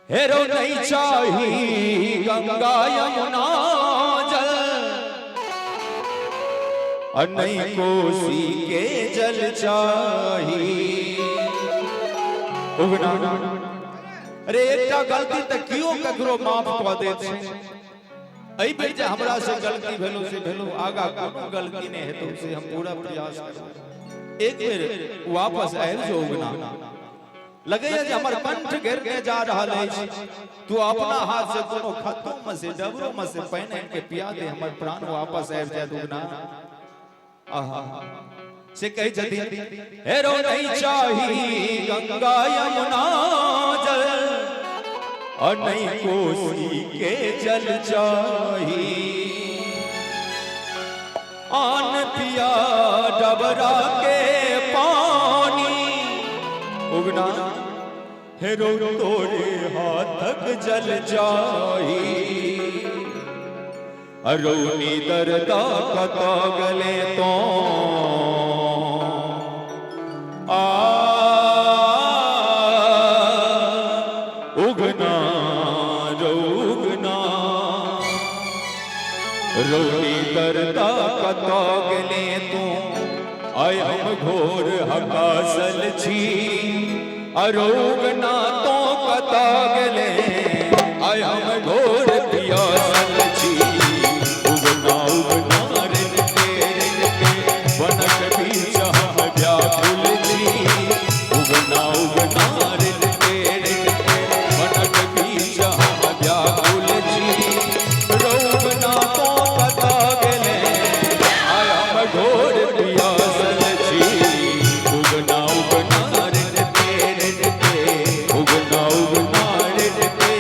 हेरो नहीं चाही गंगा यमुना जल, और नहीं कोसी के जल चाही। उगना, अरे एकटा गलती तऽ कियो ककरो माफ कऽ दैत छै। एहि बेर जे हमरा से गलती भेलो से भेलो, आगा कोनो गलती नहि हेतौ से हम पूरा प्रयास करब। एक बेर वापस आबि जो उगना। लगैया जे हमर कंठ घेरने जा रहल अछि। तू अपना हाथ से कोनो खत्तो में से, डबरो में से पानि आनि के पिया दे, हमर प्राण वापस आबि जायत उगना। आहा, से कहै छथिन, हेरो नहीं चाही गंगा यमुना जल, और नहीं कोसी के जल चाही। आन पिया डबरा के पानी, उगना हेरो तोरे हाथक जल चाही। अरौनी दरदा कत गले तो आ उगना रौगना, रौनी दरदा कत गले तू, आय हम घोर हकासल छी। अरोगना तो कत गले, आय हम घोर पियासल छी। उगना उगना रे रे, वनक बीच हम व्याकुल छी। उगना उगना रे रे, वनक बीच हम व्याकुल छी। रौगना तो कत गेले, आय हम घोर पियासल छी। उगना उगना रे रे रे, उगना उगना रे रे रे।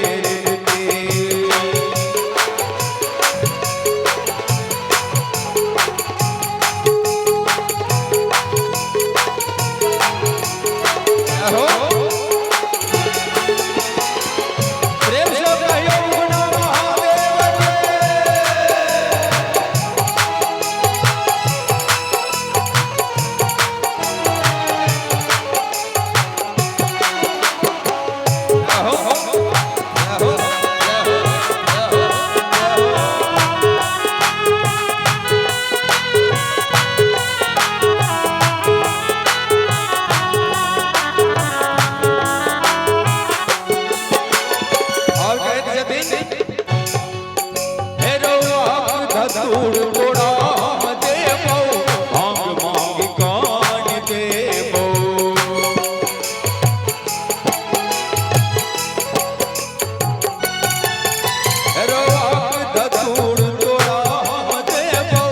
हो प्रेम से कहियो उगना महादेव के। हो हो हो और कहत छथिन, हे रौआ धतूर तोरा हम देबौ, भांग मांग कान देबौ। हे रौआ धतूर तोरा हम देबौ,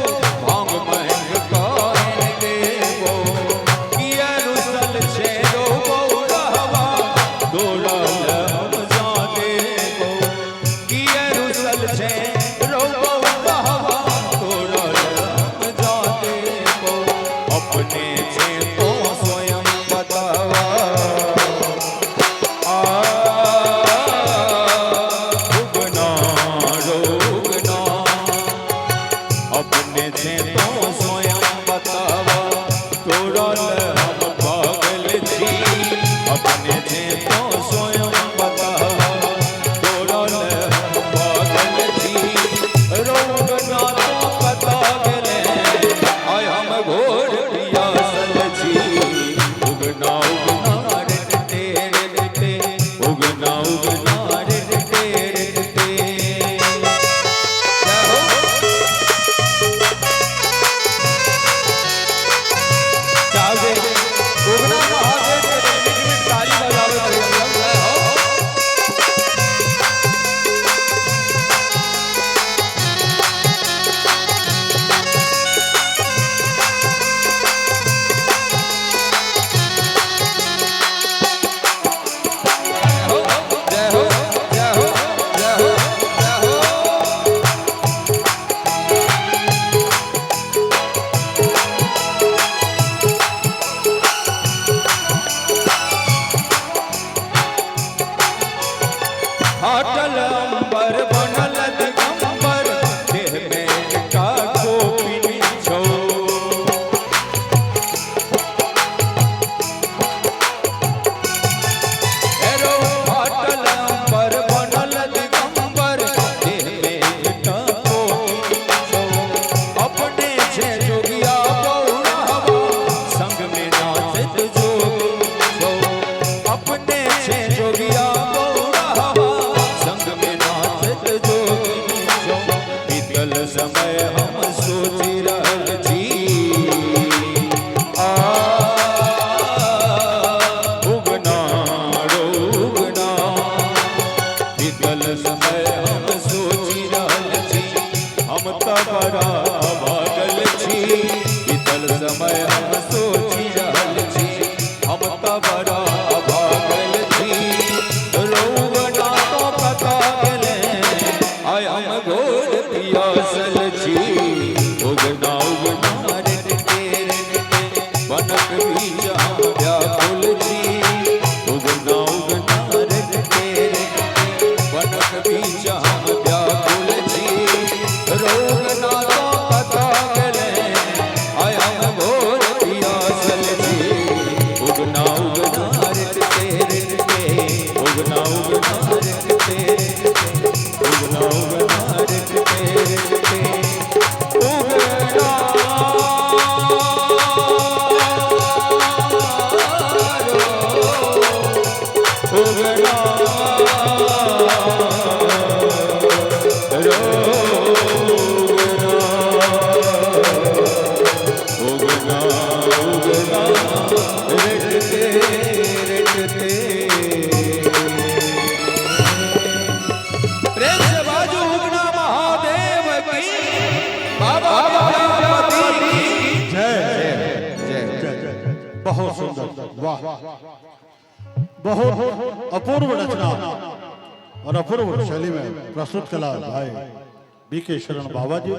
भांग मांग कान देबौ। किया रुसल छे रौ बौरहवा, तोरा हम जा देबौ। किया रुसल छे रौ बौरहवा, तोरा हम जा देबौ। अपने छे तो स्वयं बतावा, आ उगना रोगना। अपने छे तो स्वयं बतावा, तोरा हम पागल छी। अपने छे तो स्वयं बतावा, तोरा हम पागल छी। रोगना तो कता गेले, आय हम घोर पियासल छी। उगना उगना रे रे रे, उगना उगना रे रे रे। जय हो। चाहे उगना महादेव के मीठ मीठ ताली बजावे रहिए। जय हो। जय हो जय हो जय हो जय हो। फाटल अंबर बनल दिगंबर, देह में एकटा कोपिन छौ। एरो फाटल अंबर समय हम सोचि रहल छी। आ उगना रो उगना, बीतल समय हम सोचि रहल छी, हम तऽ बड़ा अभागल छी। बीतल समय हम सोचि रहल छी, हम तऽ बड़ा अभागल छी। रौगना तो कतऽ गेलै, आइ हम घोर पियासल छी। उगना उगना रटते रटते वनक बीच हम व्याकुल छी। उगना उगना रटते रटते वनक बीच हम व्याकुल छी। रौगना तो कतऽ गेलै, आइ हम घोर पियासल छी। उगना उगना रटते रटते, उगना उगना रटते रटते, उगना उगना रटते रटते, उगना उगना उगना उगना रटते रटते। प्रेम से बाजू उगना महादेव की, बाबा विद्यापति की जय। जय। जय जय। बहुत सुंदर, वाह, बहुत अपूर्व रचना और अपूर्व शैली में प्रस्तुत कला भाई बी के शरण बाबा जी।